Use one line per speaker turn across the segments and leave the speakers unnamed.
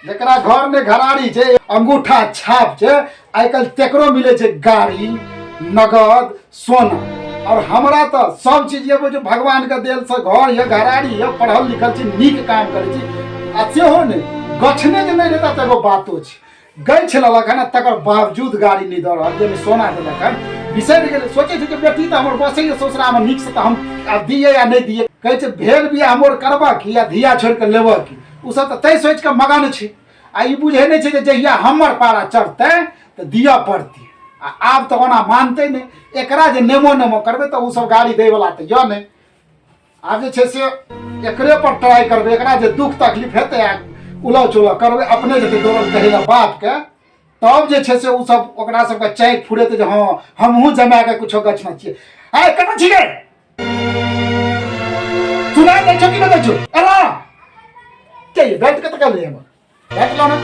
जकरा घर में घरारी छै, अंगूठा छाप छै, आइ काल्हि तेकरो मिलै छै गाड़ी, नगद, सोना। और हमरा तऽ सब चीज ये बुझू भगवान के देल से घर ये, घरारी ये, पढ़ल लिखल छी, नीक काम करै छी, आ सेहो नहि गछने जे नहि रहता तऽ एगो बातो छै। गछि लेलक हन, तकर बावजूद गाड़ी नहि दऽ रहल छै, सोना देलक हन। बिसरि गेलै, सोचै छै जे बेटी तऽ हमर बसैए ससुरामे नीकसँ, तऽ हम आब दियै या नहि दियै। कहै छै भेल बियाह मोर करबऽ की या धिया छोड़ि कऽ लेबऽ की, ओसभ तऽ तै सोचि कऽ मगन छै। आ ई बुझै नहि छै जे जहिया हमर पारा चढ़तै तऽ दिअ पड़तै। आ आब तऽ ओना मानतै नहि, एकरा जे नेमो नेमो करबै तऽ ओसभ गाड़ी दैवला तऽ यऽ नहि। आब जे छै से एकरे पर ट्राई करबै, एकरा जे दुख तकलीफ हेतै आ उलह चुलह करबै, अपने जेतै दौड़ल कहै लए बापके, तब जे छै से ओ सब ओकरा सबके चैक फुरेतै जे हँ हमहूँ जमाके कुछो गछने छियै। आइ कतऽ छियै? सुनाइ दै छौ कि नहि दै छौ? एला के बेल्ट कतऽ कहलियै? हमर बेल्ट लाउ ने।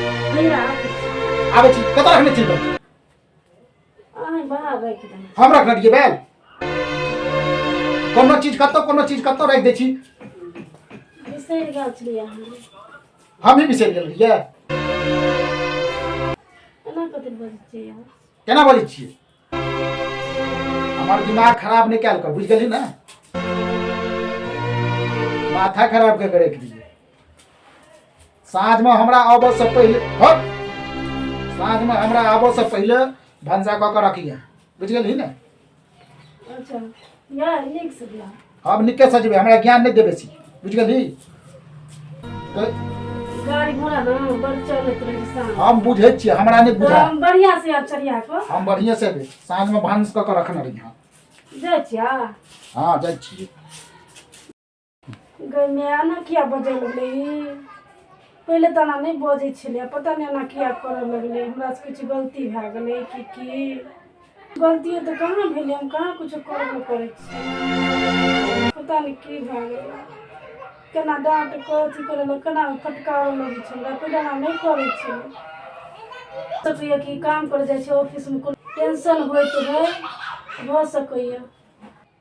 आबै छी। कतऽ रखने छी बेल्ट? हम रखने रहियै बेल्ट। कोनो चीज कतऽ, कोनो चीज कतऽ राखि दै छी।
बिसरि गेल छलियै अहाँ।
हम ही बिसरि गेल रहियै?
एना कथी बजै छियै?
केना बजै छियै? हमर दिमाग खराब नहि कयल कर, बुझि गेली ने? माथा खराब कऽ के राखि दियै। साँझमे हमरा आबऽसँ पहिले, हट, साँझमे हमरा आबऽसँ पहिले भनसा कऽ के रखिहे, बुझि गेलही ने?
अच्छा या नीक से बियाह।
हम नीके सजबै, हमरा ज्ञान नहि देबै छी, बुझि गेलही? तऽ
गाड़ी घोड़ा ने बड़ चलैत रहै साँझ।
हम बुझै छियै, हमरा नहि
तऽ
बुझा।
हम बढ़िआँ से आब चढ़िया कऽ।
हम बढ़िएँ से एबै, साँझमे भानस कऽ के रखने रहिहे।
जाइ छियै।
हँ, जाइ छियै।
गै माय, एना किया बजऽ लगलै ई? पहिले तऽ एना नहि बजै छलै, पता नहि एना किया करऽ लगलै। हमरासँ किछु गलती भए गेलै कि की? गलतियो तऽ कहाँ भेलै, हम कहाँ किछो करबो करै छियै। पता नहि की भए गेलै, केना डाँट कऽ अथी करऽ लगलै, केना फटकारऽ लगै छै हमरा। पहिले एना नहि करै छलै। सकैए कि काम करै जाइ छै ऑफिसमे, कोनो टेंशन होइत होइ, भऽ सकैए।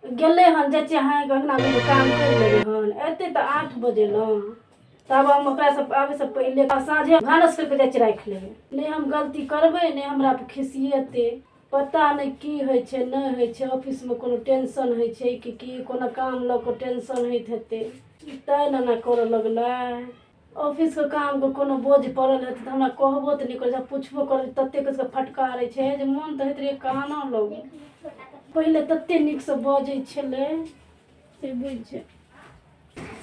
गेलै हन, जाइ छियै अहाँके अङ्गनामे एगो काम करि लेबै हन। अयतै तऽ 8 बजे ने, तब हम ओकरासँ आबयसँ पहिले साँझे भानस करि कऽ जाइ छियै राखि लेबै। नहि हम गलती करबै, नहि हमरा पर खिसिएतै। पता नहि की होइ छै, नहि होइ छै, ऑफिसमे कोनो टेंशन होइ छै कि की, कोनो काम लऽ कऽ टेंशन होइत हेतै, तैँ ने एना करऽ लगलै। ऑफिसके कामके कोनो बोझ पड़ल हेतै तऽ हमरा कहबो तऽ नहि करै छै, पुछबो करै ततेक उसके फटकारै छै जे मोन तऽ होइत रहै कानऽ लगू। पहिले तते नीकसँ बजै छलै से बुझि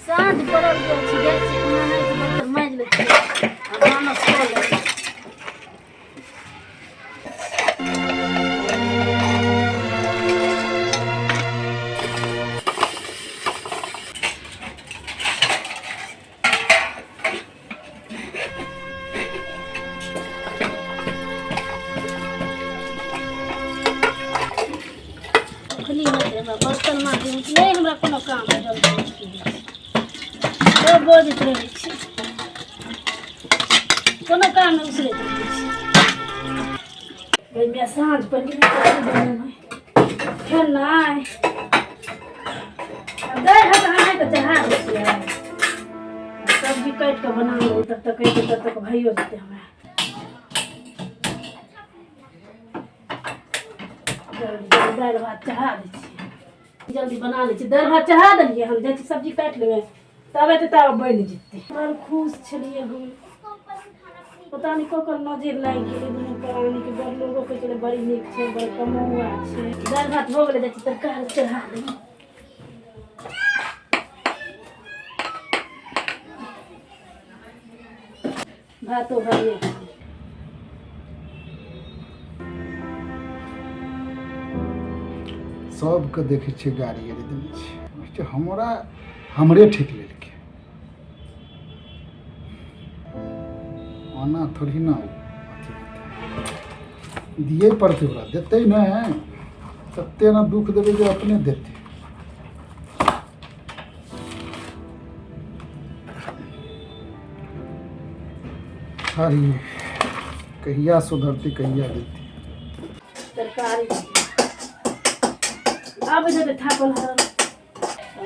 साँझ पड़ल जाइ छै। जाइ छियै नहाय कऽ बर्तन माजि लै छियै आ भानस कऽ लै छियै। अखनी होतै हमरा बर्तन माजू नहि, हमरा कोनो काम जल्दी सब बजैत रहै छै, कोनो काम नहि उसरैत रहै छै। ओहिमे साँझ पड़ि गेलै, कथी बनेबै खेनाइ? दालि भात अहाँ तऽ चढ़ा दै छियै, सब्जी काटि कऽ बना लेबै, तब तक अयतै तब तक भइयो जेतै हमरा। जल्दी जल्दी दालि भात चढ़ा दै छियै, जल्दी बना लै छियै। दालि भात चढ़ा देलियै, हम जाइ छी सब्जी काटि लेबै, तब एतै तब बनि जेतै। बड़ खुश छलियै हम, पता नहि ककर नजरि लागि गेलै दुनू प्राणीके। बड़ लोगो कहै छलै बड़ी नीक छै, बड़ कमौआ छै। दालि भात भऽ गेलै, जाइ छी तरकारी चढ़ा देबै। भातो भऽ गेलै।
सबके देखै छियै गाड़ी आरी देने छै, हमरा हमरे ठेक लेलकै। ओना थोड़ी ना अथी हेतै, दिए पड़तै ओकरा। देतै नहि तते ने दुःख देबै जे अपने देतै। अरे कहिया सुधरतै, कहिया देतै?
तरकारी आबि जेतै थाकल हारल,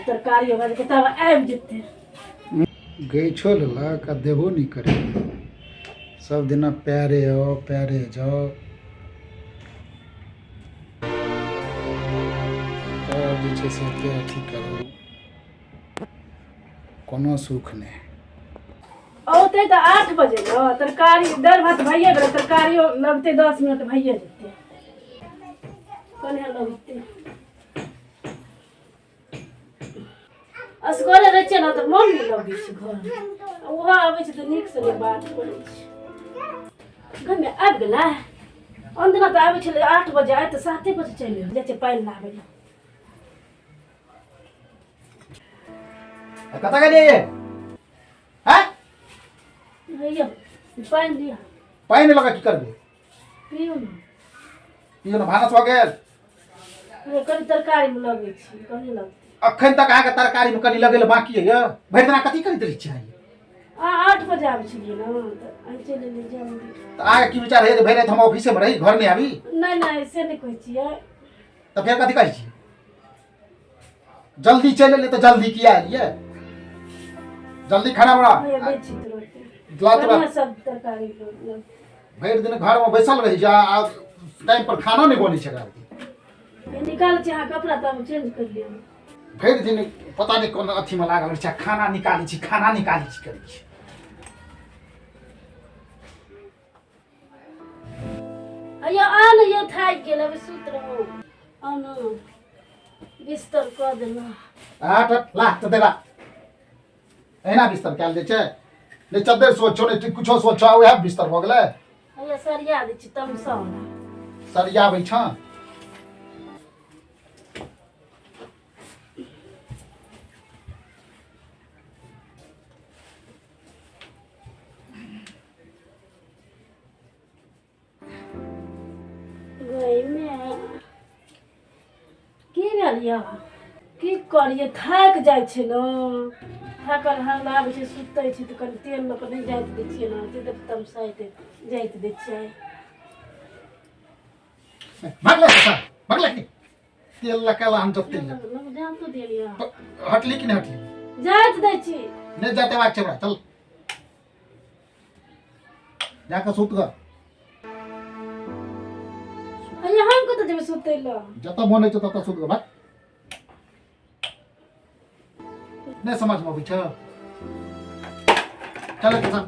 तरकारी भऽ जेतै तब आबि जेतै।
गैछो लेलक आ देबो नहि करै। सब दिना पैरे आओ पैरे जाओ, तब जे छै से एते अथी करू, कोनो सुख नहि।
औतै तऽ 8 बजे ने, तरकारी दालि भात भइए गेलै, तरकारियो लगतै 10 मिनट भइए जेतै, कने लगतै। असगरे रहै छियै ने तऽ मन नहि लगै छै घरमे, आ ओहो आबै छै तऽ नीकसँ नहि बात करै छै। घरमे आबि गेलै, अनदिना तऽ आबै छलै 8 बजे, आइ तऽ 7 बजे चलि जाइ छै पानि लाबै लए।
कतऽ गेलियै? हैं?
भैया, पानि दिअ।
पानि लऽ कऽ की करबै?
पियू ने।
पियू ने, भानस भऽ गेल?
हे, कनि तरकारीमे लगै छी, कनि लगतै।
अखन तक अहाँके तरकारीमे कनि लगै लए बाकी यऽ। भरि दिना कथी करैत रहै छियै?
अहाँ 8 बजे आबै छलियै ने, तऽ आइ चलि एलियै जल्दी।
तऽ अहाँके की विचार है जे भरि राति हम ऑफिसेमे रही, घर नहि आबी?
नहि नहि, से नहि कहै छियै।
तऽ फेर कथी कहै छियै? जल्दी चलि एलियै तऽ जल्दी किया एलियै? जल्दी खाना बना।
भैया, दै छी तुरन्ते।
ला तोरा।
बढ़िआँ सब तरकारी लऽ।
भरि दिन घरमे बैसल रही जा आ टाइम पर खाना नहि बनै छै एकरा आरके।
निकाल छी अहाँ कपड़ा, तब चेंज कर लिअ।
भरि दिन पता नहि कोन अथीमे लागल रहै छै, खाना निकालै छी, खाना निकालै छी करै छी।
अयो आ ने यौ, थाकि गेल, अभी सुति रहू। आउ ने, बिस्तर कऽ देलहुँ।
आठ ला तऽ देला, एहिना बिस्तर कयल जाइ छै? नहि चद्दर सोचो, नहि कुछो सोचो, उएह बिस्तर भऽ गेलै।
हैया सरिया दै छी तमसा।
सरियाबै छँ?
गइमे की भेल यऽ? की करियै, थाकि जाइ छै ने, थाकल हारल आबै छै, सुतै छै तऽ कनि तेल लऽ कऽ नहि जाइत दै छियै ने, ते देख तमसाइत जाइत दै छियै।
भगलै सर, भगलै कि तेल लगा हम जते
जान तो देलियै।
हटली कि नहि हटली?
जाइत दै छी।
नहि जाते बात छै हमरा, चल जाकऽ सुत ग।
अरे, हम कतऽ जेबै सुतै लए?
जतऽ मन होइ छै ततऽ सुत ग। भाग, नहि समझमे अबै छ? चल चल।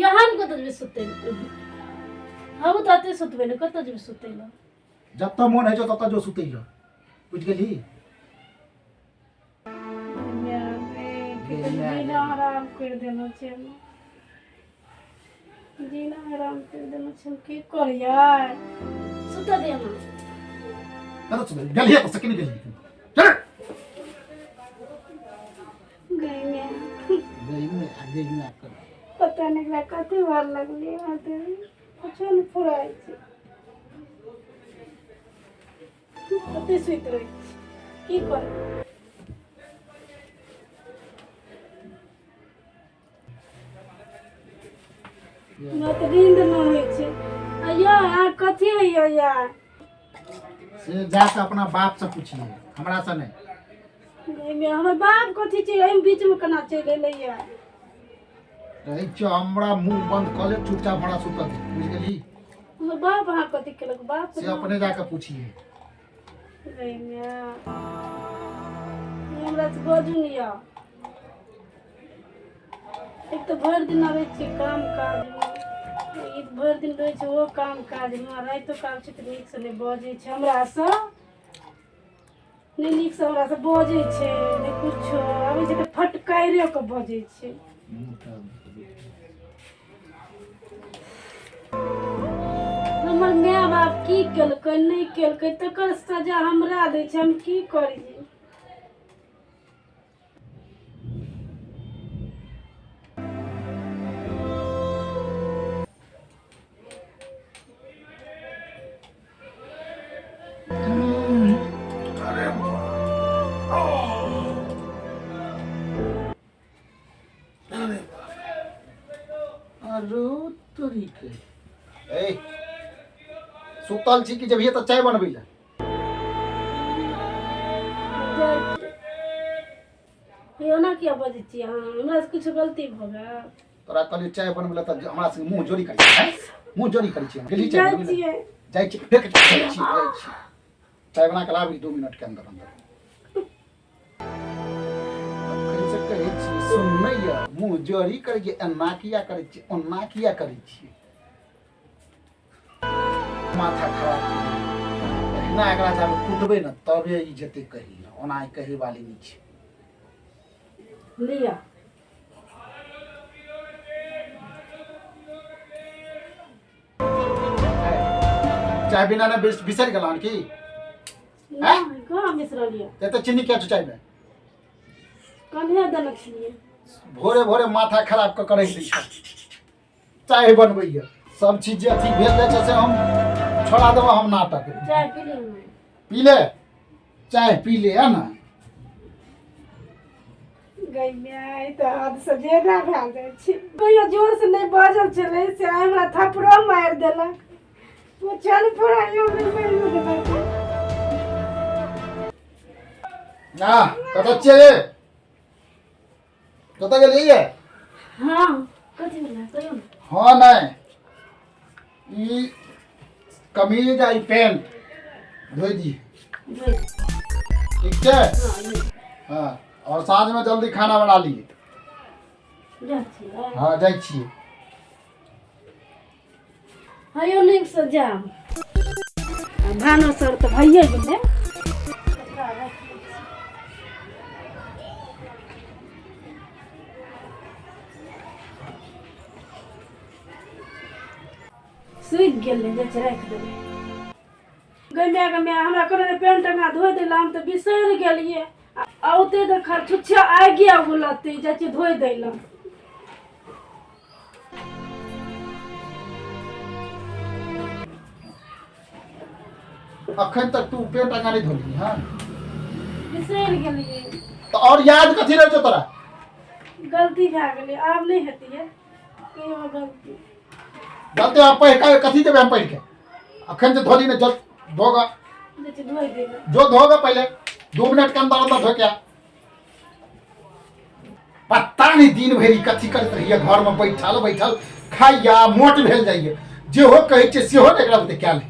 ये, हम कतऽ जेबै सुतै लए? हम तऽ एतै सुतबै ने, कतऽ जेबै सुतै लए?
जतऽ मन होइ छौ ततऽ जो सुतै लए, बुझि गेलही?
जीना हराम करि देने छै हमरा, जीना हराम करि देने छै। हम की करियै? सुतऽ दे ना।
कतऽ सुतै गेलियै? तऽ सकिन गेलियै, चल।
गई
गई में आ गई में कर।
पता नहि एकरा कथी भर लगलै, कुछो नहि फुराइ छै, कते सुति रहै छी, की करबै? हमरा तऽ नींद नहि होइ छै। आ यौ, अहाँ कथी होइए यार?
से जाके अपना बाप से पूछिए, हमरा से नहीं।
एहिमे हमर बाप कथी छै? एहिमे बीचमे केना चलि एलैया?
रहै छियौ, हमरा मुंह बंद कऽ ले, चुपचाप हमरा सुतऽ दे, बुझि गेलही?
हमर बाप अहाँ कथी केलक बाप?
से अपने जाके पूछिए।
एहिमे हमरा से बजू नहि यऽ। एक तऽ भरि दिन रहै छियै काम काजमे, ई भरि दिन रहै छै ओहो काम काजमे, आ रातिओ काल छै तऽ नीकसँ नहि बजै छै हमरासँ, नहि नीकसँ हमरासँ बजै छै, नहि कुछो। आबै छै तऽ फटकारियो कऽ बजै छै। हमर माय बाप की केलकै नहि केलकै, तकर सजा हमरा दै छै। हम की करियै?
अरे तोरी के, ए सुतल छी कि जभिए तऽ चाय बनबै लए?
जाइ छियै। ओना किया बजै छियै अहाँ? हमरा से किछु गलती भऽ गेल?
तोरा कहलियै चाय बनबै लए तऽ हमरा संगे मुँह जोरी करै छी, मुँह जोरी करै छी। गेली चाय
जाइ
बनबै लए?
छियै।
जाइ छी, फेर जाइ छी, जाइ छी। चाय बना के लाबी 2 मिनट के अंदर अंदर। अखन से कहै छी सुननै यऽ, मुँह जोरी करै छी, एना किया करै छी, ओना किया करै छी, माथा खराब कऽ देलक। एहिना एकरा जाबे कुटबै ने तबे ई जेतै कही, ओना ई कहै वाली नहि छै।
लिअ।
चाय बिना ने बिसरि गेल हन की?
नहि, कहाँ बिसरलियै।
एते चीनी किया छौ चायमे?
कन्हे देने छलियै।
भोरे भोरे माथा खराब कऽ कऽ रखि दै छै। चाय बनबैया सब चीज जे अथी भेल जाइ छै से हम छोड़ा देबो हम नाटक।
चाय पी लिअ ने।
पी ले, चाय पी ले है ना।
गई माय, तऽ हद से ज्यादा भए जाइ छै। कहियो जोर से नहि बाजल छलै से आइ हमरा थप्पड़ो मारि देलक। ओ चल पूरा यो मारि देलक।
ना कतऽ छियै रे? कतऽ गेलियै?
हँ, कथी भेलै कहियौ ने।
हँ, नहि, ई कमीज आ ई पेंट धोइ दी।
धोइ।
ठीक छै?
हँ, धोइ।
हँ, और साँझमे जल्दी खाना बना लिए।
जाइ छियै।
हँ, जाइ छियै।
हँ यौ, नीकसँ जायब। आ भानस आर तऽ भइए गेलै। कपड़ा राखि लै छी। सुखि गेलै जे छै, राखि देबै। गै माय, गै माय, हमरा कहने रहै पेंट अंगा धोइ दै लए, हम तऽ बिसरि गेलियै। आ औतै तऽ छुच्छे आगिए उलतै। जाइ छियै धोइ दै लए।
अखन तक तू पेंट अंगा नहि धोली? हँ।
बिसरि गेलियै।
तऽ और याद कथी रहै छौ तोरा?
गलती भए गेलै, आब नहि हेतै कहियो गलती।
गलती आब पढ़ि कऽ कथी देबै हम पढ़ि के? अखन जे धोली ने, जल धोगा।
जाइ छियै धोइ दै लए।
जो धोगा पहिले, 2 मिनट के अंदर अंदर धो के आ। पता नहीं दिन भरि कथी करैत रहिए घर में बैठल बैठल, खाइया मोट भेल जाइए। जेहो कहै छियै सेहो ने एकरा बुते कयल होइए।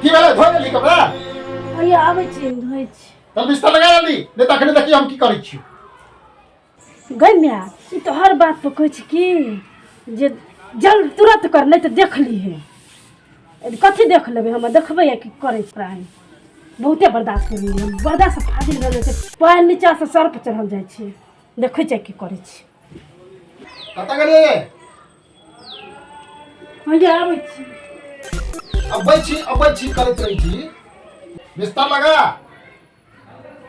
की भेलै, धो लेली कपड़ा?
हैया आबै छी, धोइ छी।
चल बिस्तर लगा लेली, नहि तऽ अखने देखियौ हम की करै छी।
गै माय, ई तऽ हर बात पर कहै छै कि जे जल्द तुरंत कर, नहि तऽ देख लीहे। कथी देख लेबै? हम देखबै की करै छै प्राणी। बहुते बर्दाश्त करि लेलियै हम, बर्दाश्त फाजिल भऽ जाइ छै। पानि नीचाँसँ सर पर चढ़ल जाइ छै। देखै छै की करै छै।
कतऽ गेलियै?
हैया आबै छी।
अबै छी, अबै छी करैत रहै छी। बिस्तर लगा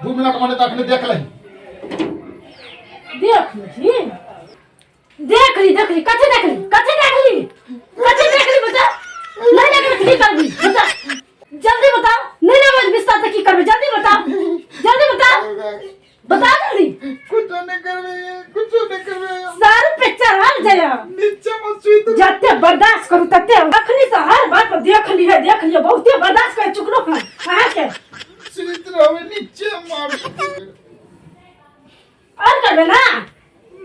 2 मिनट में, नहि तऽ अखने देख लही।
देख ली, देख ली, देख ली। कथी देख ली? कथी देख ली? कथी देख ली? बता। नहीं लगबे तऽ की करबी? बता, जल्दी बता। नहीं लगबे बिस्तर तऽ की करबी? जल्दी बता, जल्दी बता, बता जल्दी।
कुछो नहीं करबे, कुछो नहीं करबे।
सर पे चढ़ल जाय।
नीचे में सुइत।
जते बर्दाश्त करू तते। अखनी से हर बात पर देख लिहे, देख लिहे। बहुते बर्दाश्त कर चुकलो हन अहाँके।
सुइत रहबे नीचे मार।
और करबे ना?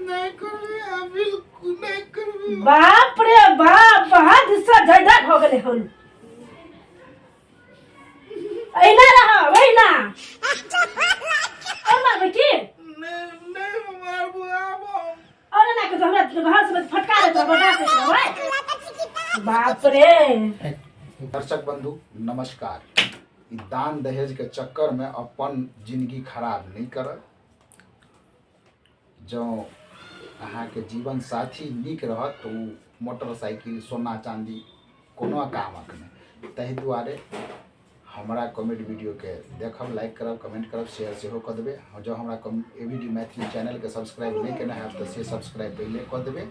नहीं करबे, हम बिल्कुल नहीं करबे।
बाप रे बाप, हद से ज्यादा भऽ गेलै हन। अहिना रहब, अहिना। और मारबै की?
नहीं नहीं मारबो आब हम।
और एना के हमरा घर से फटका देत रहबै, बर्दाश्त रहबै। बाप रे।
दर्शक बंधु नमस्कार। ई दान दहेज के चक्कर में अपन जिंदगी खराब नहीं करब। जँ अहाँके जीवन साथी नीक रहत तऽ ओ मोटरसाइकिल, सोना चाँदी कोनो कामक नहि। ताहि दुआरे हमरा कॉमेडी वीडियोके देखब, लाइक करब, कमेंट करब, शेयर सेहो कऽ देबै। जँ हमरा ए वी डी मैथिली चैनलके सब्सक्राइब नहि केने हैब तऽ से सब्सक्राइब पहिले कऽ देबै।